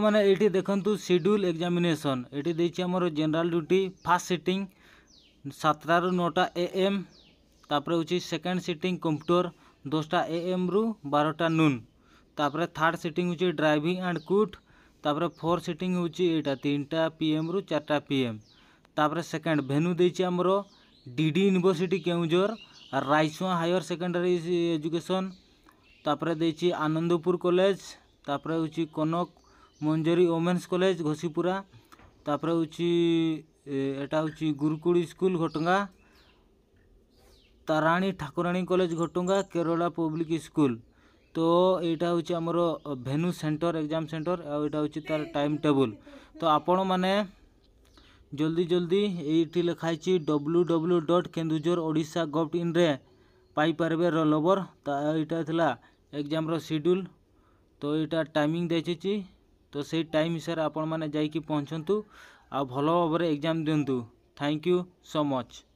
ମାନେ ଏଇଠି ଦେଖନ୍ତୁ, ସିଡ୍ୟୁଲ୍ ଏକ୍ଜାମିନେସନ୍ ଏଠି ଦେଇଛି। ଆମର ଜେନେରାଲ୍ ଡ୍ୟୁଟି ଫାର୍ଷ୍ଟ ସିଟିଂ 7ଟାରୁ 9ଟା ଏ ଏମ୍। ତାପରେ ହେଉଛି ସେକେଣ୍ଡ ସିଟିଂ କମ୍ପ୍ୟୁଟର, 10ଟା ଏ ଏମ୍ରୁ 12ଟା ନୁନ୍। ତାପରେ ଥାର୍ଡ଼ ସିଟିଂ ହେଉଛି ଡ୍ରାଇଭିଂ ଆଣ୍ଡ କୁକ୍। ତାପରେ ଫୋର୍ଥ ସିଟିଂ ହେଉଛି ଏଇଟା, 3ଟା ପି ଏମ୍ରୁ 4ଟା ପି ଏମ୍। ତାପରେ ସେକେଣ୍ଡ ଭେନ୍ୟୁ ଦେଇଛି ଆମର D D university Keonjhar, Raisuan higher secondary education. ତାପରେ ଦେଇଛି ଆନନ୍ଦପୁର କଲେଜ। ତାପରେ ହେଉଛି କନକ ମଞ୍ଜରୀ ଓମେନ୍ସ କଲେଜ, ଘସିପୁରା। ତାପରେ ହେଉଛି ଏଟା ହେଉଛି ଗୁରୁକୁଳ ସ୍କୁଲ, ଘଟଗାଁ, ତାରାଣୀ ଠାକୁରାଣୀ କଲେଜ, ଘଟଗାଁ, କେରଳା ପବ୍ଲିକ୍ ସ୍କୁଲ। ତ ଏଇଟା ହେଉଛି ଆମର ଭେନ୍ୟୁ ସେଣ୍ଟର, ଏକ୍ଜାମ୍ ସେଣ୍ଟର, ଆଉ ଏଇଟା ହେଉଛି ତାର ଟାଇମ୍ ଟେବୁଲ୍। ତ ଆପଣମାନେ ଜଲ୍ଦି ଜଲ୍ଦି ଏଇଠି ଲେଖା ହେଇଛି ww.keonjharodisha.gov.inରେ ପାଇପାରିବେ ରୋଲ୍ ନମ୍ବର। ତ ଏଇଟା ଥିଲା ଏକ୍ଜାମ୍ର ସିଡ୍ୟୁଲ୍। ତ ଏଇଟା ଟାଇମିଂ ଦେଇଛି, ତ ସେଇ ଟାଇମ୍ ହିସାବରେ ଆପଣମାନେ ଯାଇକି ପହଞ୍ଚନ୍ତୁ ଆଉ ଭଲ ଭାବରେ ଏକ୍ଜାମ୍ ଦିଅନ୍ତୁ। Thank you so much.